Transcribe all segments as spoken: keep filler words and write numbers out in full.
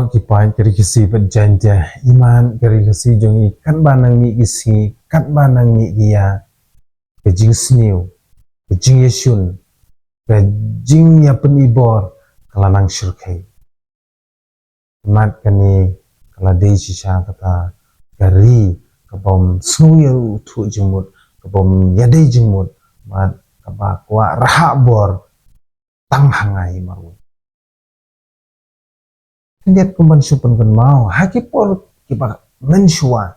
Ki paid ka Ri Khasi bad Jaiñtia, imat ka Ri Khasi jong ngi, katba nang mih ki sngi, katba nang mih ki ïa, ka jingsniew, ka jingïashun, ka jingïapynibor ka la nang shyrkhei. Mat kane ka la dei shisha kata ka ri ka bym sngew ïa u thuh jingmut, ka bym ïadei jingmut, mat kaba kwah rhah bor tang ha nga hi marwei. Khyndiat kum ban shu pynkynmaw ha ki por kiba mynshuwa,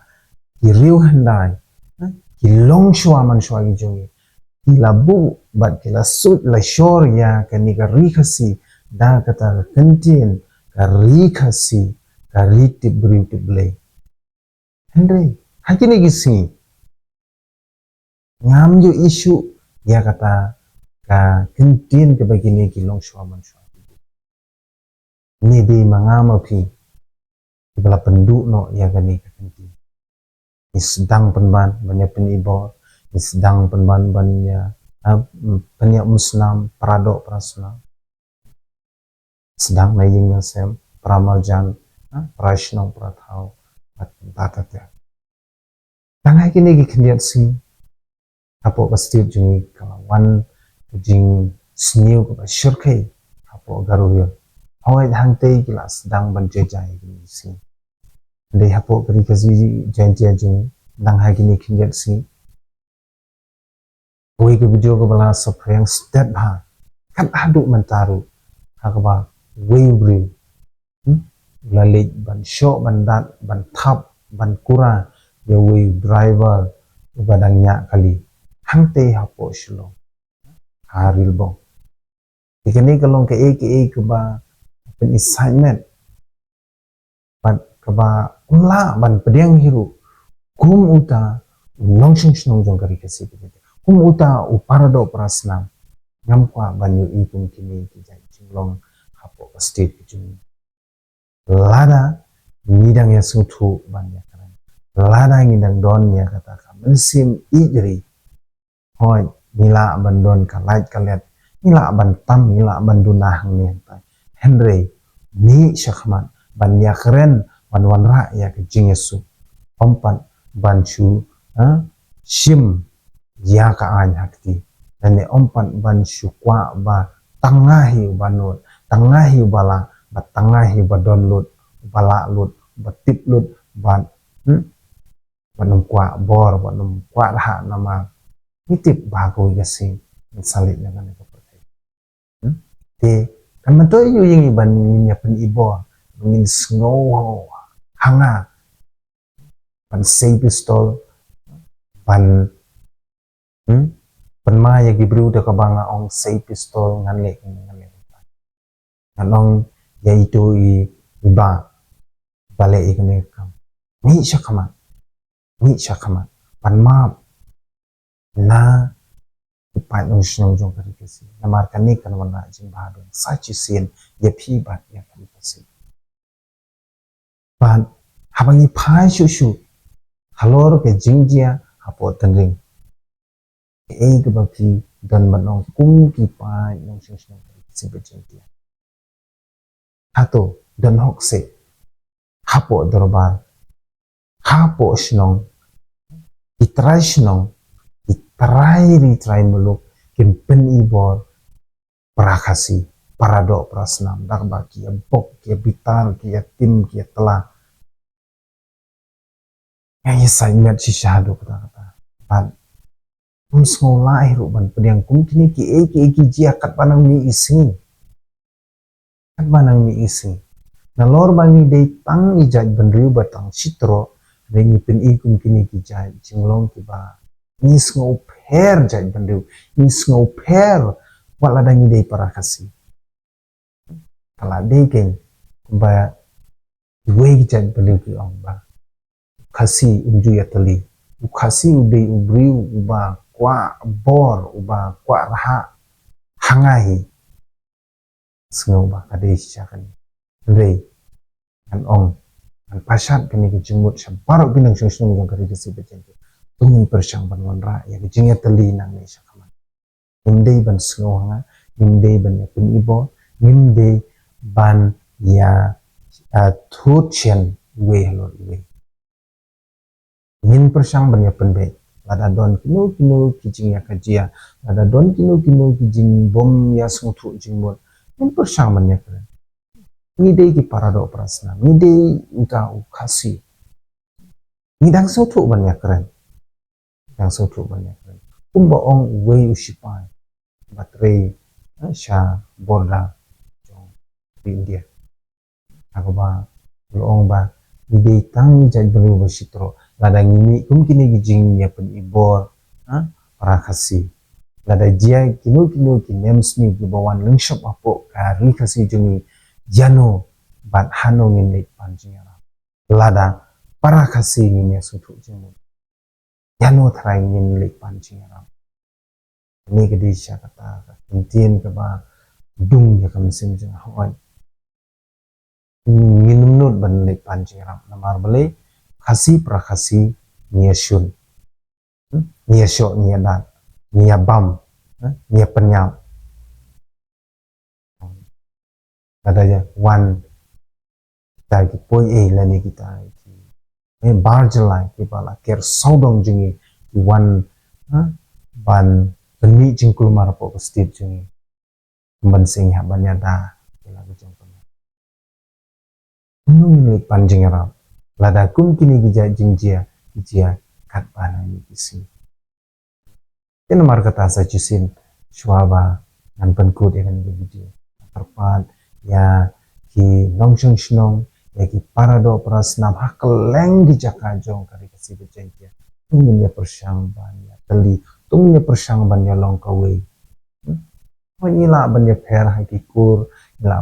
ki riew hyndai, ha, ki longshuwa mynshuwa ki jong ngi, ki la buh bad ki la suit la shor ïa kane ka Ri Khasi da kata ka kyntien ka Ri Khasi, ka ri tip briew tip Blei. Hynrei ha kine ki sngi ngam ïohi shuh ïa kata ka kyntien kaba kine ki longshuwa mynshuwa. Ngi dei ma nga ma phi kiba la pynduh noh ïa kane ka kyntien. Ngi sdang pynban ban ïa pynibor, ngi sdang pynban ban ïa, ah, pynïa umsnam, para doh para snam. Sdang na ïing na sem, para marjan, ah, para shnong para thaw, bad bad bad. Tang ha kine ki khyndiat sngi hapoh ka state jong ngi ka la wan ka jingsniew kaba shyrkhei hapoh Garo Hills. Hooid, hangtei ki la sdang ban jia jia ïa kine ki sngi. Hynrei hapoh ka Ri Khasi Jaiñtia jong ngi, tang ha kine ki khyndiat sngi, kawei ka video kaba la saphriang stet bha kat haduh mynta ruh, ha kaba uwei u briew, hmm, u la leit ban shoh, ban dat, ban thap, ban kura ïa uwei u driver uba dang ñiah kali hangtei hapoh Shillong, ha Rilbong. Te kane ka long kaei kaei kaba pynïasaid met bad kaba ym lah ban pdiang hi ruh kum uta u nongshong shnong jong ka Ri Khasi Jaiñtia, kum uta u para doh para snam. Ngam kwah ban ïohi kum kine ki jait jinglong hapoh ka state ka jong ngi. Lada ngi dang ïasngewthuh ban ïakren, lada ngi dang don ïa kata ka mynsiem ïeit ri, hooid, ngi lah ban don ka lait ka let, ngi lah ban tam, ngi lah ban duna hangne hangtai. Hynrei mih shakhmat ban ïakren, ban wanrah ïa ka jingïasuk. Ym pat ban shu, ha, shim ïa ka aiñ ha kti. Lane ym pat ban shu kwah ba tang nga hi uba nud, tang nga hi uba lah, ba tang nga hi uba don lut, uba lah lut, uba tip lut, ba, hmm, ban ym kwah bor, ban ym kwah rhah namar ngi tip ba ha kawei ka sngi ngin sa leit na kane ka pyrthei. Hmm? Te kan myntoi ïa ngi ban ngin ïa pynibor, ngin sngew ha nga ban sei pistol, ban, hmm, pynma ïa ki briew da kaba nga ong sei pistol, ngan leh, ngan leh. Ngan ong ïa ito i, i ba, ba leh ïa kane ka kam. Mih shakhmat, mih shakhmat ban map na ki paid nongshong shnong jong ka Ri Khasi. Namar kane kan wanrah jingbhabriew sa shisien ïa phi bad ïa ka Ri Khasi. Bad haba ngi phai shuh shuh halor ka jingjia hapoh tynring, kaei kaba phi don ban ong kum ki paid nongshong shnong ka Ri Khasi Jaiñtia? Hato don hok seh hapoh dorbar, hapoh shnong, ki trai shnong, ki trai ri trai muluk kin pynibor para Khasi, para doh para snam, da kaba ki ïa bok, ki ïa bitar, ki ïa tim, ki ïa tla. Nga ïasaid met shisha haduh katta katta. Bad ym sngew lah hi ruh ban pdiang kum kine kiei kiei ki jia katba nang mih ki sngi. Katba nang mih ki sngi. Nalor ba ngi dei tang i jaitbynriew ba tang shi troh, hynrei ngi pyni kum kine ki jait jinglong kiba ngi sngewpher jaitbynriew, ngi sngewpher wat lada ngi dei para Khasi. Ka la dei kein ba iwei i jaitbynriew ki ong ba u Khasi um ju ïatylli. U Khasi u dei u briew uba kwah bor, uba kwah rhah ha nga hi. Sngew ba ka dei shisha kane. Hynrei ngan ong, ngan pashat kane ka jingmut sha baroh ki nongshong shnong jong ka Ri Khasi Jaiñtia. To ngin pyrshang ban wanrah ïa ka jingïatylli nangne shakhmat. Ngim dei ban sngew ha nga, ngim dei ban ïa pynibor, ngim dei ban ïa eh, thut shen iwei halor iwei. Ngin pyrshang ban ïa pynbeit. Lada don kino kino ki jingïakajia, lada don kino kino ki jingbym ïasngewthuh jingmut, ngin pyrshang ban ïakren. Ngi dei ki para doh para snam, ngi dei uta u Khasi. Ngi dang sngewthuh ban ïakren. Dang sngewthuh ban ïakren. Kumba ong uwei u shipai ba trei, eh, sha border jong India. Haba u ong ba ngi dei tang jaitbynriew ba shitrok. Lada ngi mih kum kine ki jingïapynibor, ha, para Khasi, lada jia kino kino ki nemsniew kiba wan lyngshop hapoh ka ri Khasi jong ngi, ïano bad hano ngin leit pan jingïarap? Lada para Khasi ngin ïasngewthuh jingmut, ïano tharai ngin leit pan jingïarap? Kane ka dei sha kata ka ktien kaba dung ïa ka mynsiem jong nga. Hooid, ngin ym nud ban leit pan jingïarap, namar balei? Khasi para Khasi ngi ïashun. Hmm? Ngi ïashoh, ngi ïadat, ngi ïabam, hmm? Ngi ïapynïap. Lada ïa wan kita ki poi ei lane kita ki, eh, bar jylla kiba la ker sawdong jong ngi ki wan, ha, ban pynmih jingkulmar hapoh ka state jong ngi. Ban seng ha ban ïada ïa la ka jong ka. Kumno ngin leit pan jingïarap lada kum kine ki jait jingjia ki jia katba na ïing ki sngi? Te namar kata sa shisien shuwa ba ngan pynkut ïa kane ka video, kyrpad ïa ki nongshong shnong, ïa ki para doh para snam ha kylleng ki jaka jong ka ri Khasi bad Jaiñtia, to ngin ïa pyrshang ban ïa kylli, to ngin ïa pyrshang ban ïa long kawei. Hmm? Ngi lah ban ïa pher ha ki kur, ngi lah